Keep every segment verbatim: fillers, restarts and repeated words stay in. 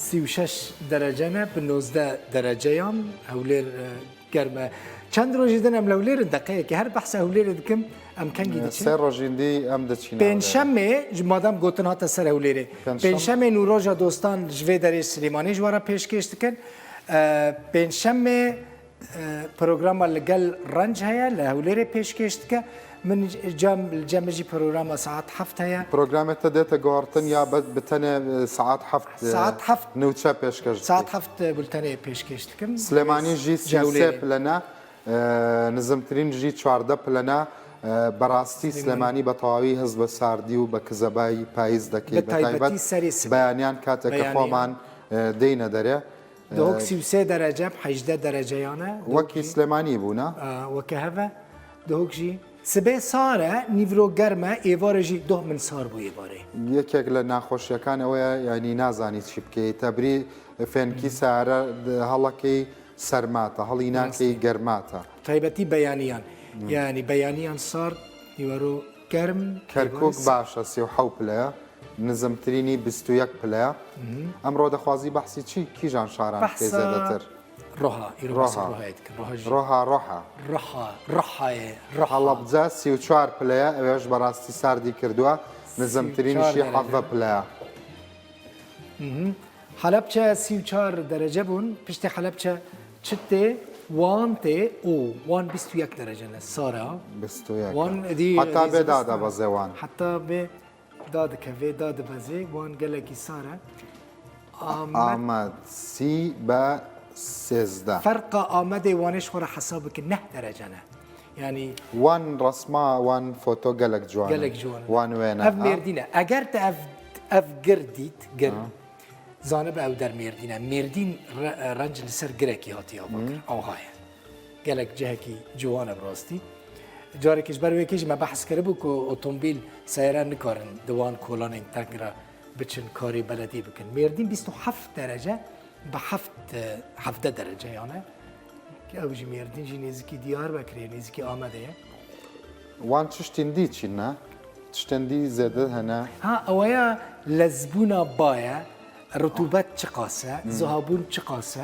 Sî û şeş derece ne, bi nozdeh dereceyan Hewlêr, e, germ e. Çend rojî din em li Hewlêr in, deqeyekê her behsa Hewlêrê dikim, em kengî diçin? Sê rojîn dî em diçin Hewlêrê. Pêncşemê, ji madem gotin hate ser Hewlêrê. Pêncşem- Pêncşemê nûroja dostan ji vê derê Silêmaniyê ji we re pêşkêş dikin. E, Pêncşemê, e, programa li gel Renc heye, li Hewlêrê pêşkêş dike. Min cem, li cem min jî programa saet heft heye. Programê te dête guhartin ya be-, bi tenê, e, saet heft, e, Saet heft. Nûçe pêşkêş dike. Saet heft, e, bultenê pêşkêş dikim. Silêmanî jî Ji sî û sê Hewlêrê. Pile ne, e, nizimtirîn jî çardeh pile ne. E, berastî Silêmanî. Silêmanî be tewawî hizb sardî û be kizebayî payîz dekê. Bi Be taybetî taybet serê sibê. Beyaniyan kateke Beyaniyan. Xweman, e, deyne derê. Dihok E, sî û sê derece, hejdeh dereceyan e. Wekî Dihokî Silêmanî bû, ne? E, weke heve. Dihok jî. Sibê sar e, nîvro germ e, êvarê jî doh min sar bû êvarê. Yekek li nexweşiyekan ew ye, yanî nazanî çi bikey. Tebrî fênkî sare di halekê sermat e, halînakê Rast e. Germat e. Taybetî beyaniyan. Hmm. Yanî beyaniyan sar, nîvero germ, Kerkûk êvarê sar. Baş e, sî û hewt pile ye. Nizimtirînî bîst û yek pile ye. Mhm. Em ro dixwazî behsî çi? Kîjan şaran bikey Behsa zêdetir? Roha, îro behsî Roha. Rohayê dikin. Roha jî. Roha, roha. Roha, Rohayê, Roha. Halebce sî û çar pile ye, ew ê ji berastî sardî kirduwe. Nizimtirînî Sî û çar jî derece. Hevde pile ye. Mhm. Halepçe sî û çar derece bûn. Piştî Halepçe çi tê? Wan tê û Wan bîst û yek derece ne, sar e. Bîst û yek. Wan dî Heta rêzî bê da bîst de e. Bezê Wan. Heta bê da dikeve, da dibezê, Wan gelekî sar e. Amed. Amed sî be sêzdeh. Ferqa Amedê Wanê ji xwe re hesab bikin, neh derece ne. Yanî Wan resma, wan foto gelek ciwan e. Gelek ciwan e. Wan wêne, Ev ha? Mêrdîn e. Eger te ev, ev gir dît, gir, Ha. zanibe ew der Mêrdîn e. Mêrdîn re-, renc li ser girekî hatiye avakirin. Hmm. Awha ye. Gelek cihekî ciwan e bi rastî. Carekî ji ber wê yekê jî me behs kiribû ku otomobîl, seyare nikarin di wan kolanên teng re biçin karê belediyê bikin. Mêrdîn bîst û heft derece, bi heft, e, hevdeh dereceyan e. Ew jî Mêrdîn jî nêzîkî Diyarbekirê, nêzîkî Amedê ye. Wan tiştên dî çi ne? Tiştên dî zêde hene? Ha, ew ya lezbûna ba ye, rutûbet çiqas e, Hmm. zihabûn çiqas e.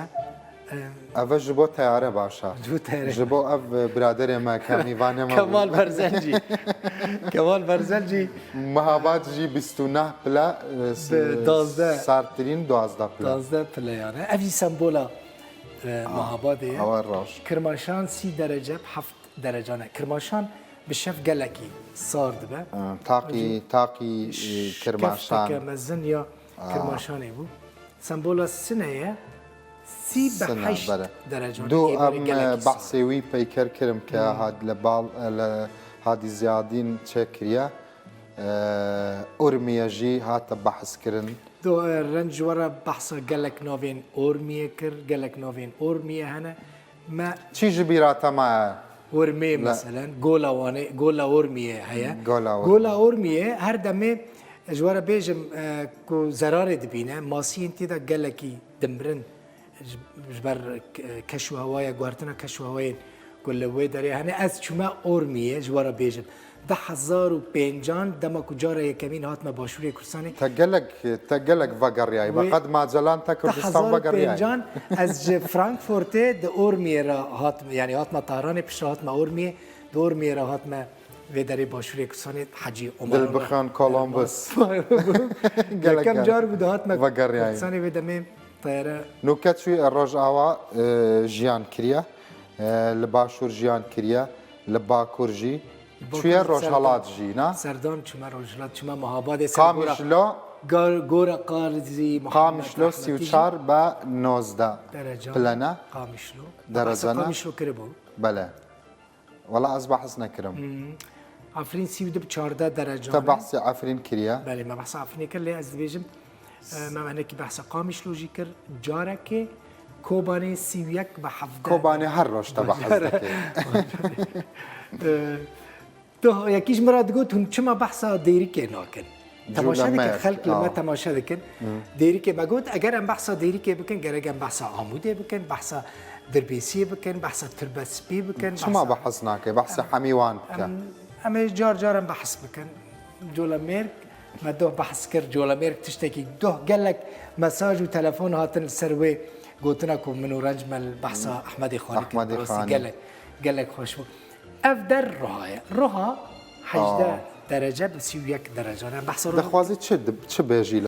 E, Ev ji bo teyare baş e. Ji bo teyare. Ji bo ev biraderê me, ke mîvanê me bû. Kemal Berzelcî. Kemal Berzelcî. Mehabad jî bîst û neh pile, e, s-, Bi duwazdeh. Sartirîn duwazdeh pile. Duwazdeh pile yani. Ev jî sembola, e, Ah, Mehabadê ye. Ew roj. Kirmaşan sî derece, heft derece ne. Kirmaşan bi şev gelekî sar dibe. E, taqî, Jî taqî, e, ş-, Kirmaşan. Kefteke mezin ya Ah. Kirmaşanê bû. Sembola Sine ye. Sî bi Sine, heşt bere. Derece. Du Êvarê em, gelekî e, sar. Behsê wî peyker kirim ke Hmm. had-, li bal, e, li Hadî Ziyadîn çêkiriye. E, Urmiye jî hate behs kirin. Do, e, Renc ji we re behsa gelek navên Ormiyê kir, gelek navên Ormiyê hene. Me Çi ji bîra te maye? Ormê, Le- meselen, Gola Wanê, Gola Ormiyê heye. Gola Ormiyê. Gola Ormiyê her demê, ji we re bêjim, e, ku zerarê dibîne, masiyên tê de gelekî dimirin. Ji, ji ber, e, keş û hewaya, guhertina keş û hewayên ku li wê derê hene, ez çûme Ormiyê, ji we re bêjim. Du hezar û pêncan dema ku cara yekemîn hatime Başûrê Kurdistanê. Te gelek, te gelek vegeriyayî. Wê Be qet macelan te Kurdistan vegeriyayî. Du hezar û pêncan ez ji Frankfurtê di Ormiyê re hatim, yanî hatime Tahranê, piştre hatime Ormiyê, di Ormiyê re hatime vê derê Başûrê Kurdistanê, Hecî Omer Dilbixan Columbus. Gelek Yekem gelek. Car bû dihatime Vegeriyayî. Kurdistanê, vê demê teyare. Nûke çûye Rojava, e, jiyan kiriye. E, li Başûr jiyan kiriye, li Bakur jî. Bakur Çûye ser-, Rojhelat jî, na? Serdan çûme Rojhelat, çûme Mehabadê ser gora, Qamişlo. Gar-, gora Qazî Muhammed Qamişlo Rehmetî jî. Sî û çar be nozdeh. Derece. Pile ne? Qamişlo. Derece Behsa ne? Qamişlo kiribû. Belê. Wela ez behs nekirim. Hmm. Efrîn sî û du bi çardeh derece Te ne? Behsê Efrîn kiriye. Belê, me behsa Efrînê kir, lê ez dibêjim, e, me hinekî behsa Qamişlo jî kir. Carekê Kobanê sî û yek bi hevdeh. Kobanê her roj te behs dike. E, tu yekî ji min re digot, hûn çima behsa Dêrikê nakin? Temaşe dikin, Cûlemer, xelk li me ha. Temaşe dikin. Hı. Dêrikê me got, eger em behsa Dêrikê bikin, gerek em behsa Amûdê bikin, behsa Dirbêsiyê bikin, behsa Tirbespî bikin, Çima behsa behs nake? Behsa Em, hemî wan bike. Em, em ê car car em behs bikin. Colemêrg, Me doh behs kir, Colemêrg tiştekî doh, gelek mesaj û telefon hatin li ser wê gotina ku min û Renc me li behsa Ehmedê Xanî kir. Ehmedê Bi rastî Xanî. Gelek, gelek xweş bû. Ev der Roha ye. Roha hejdeh Aa. derece bi sî û yek derece. Yani behsa Roha Dixwazî çi, di- çi bêjî li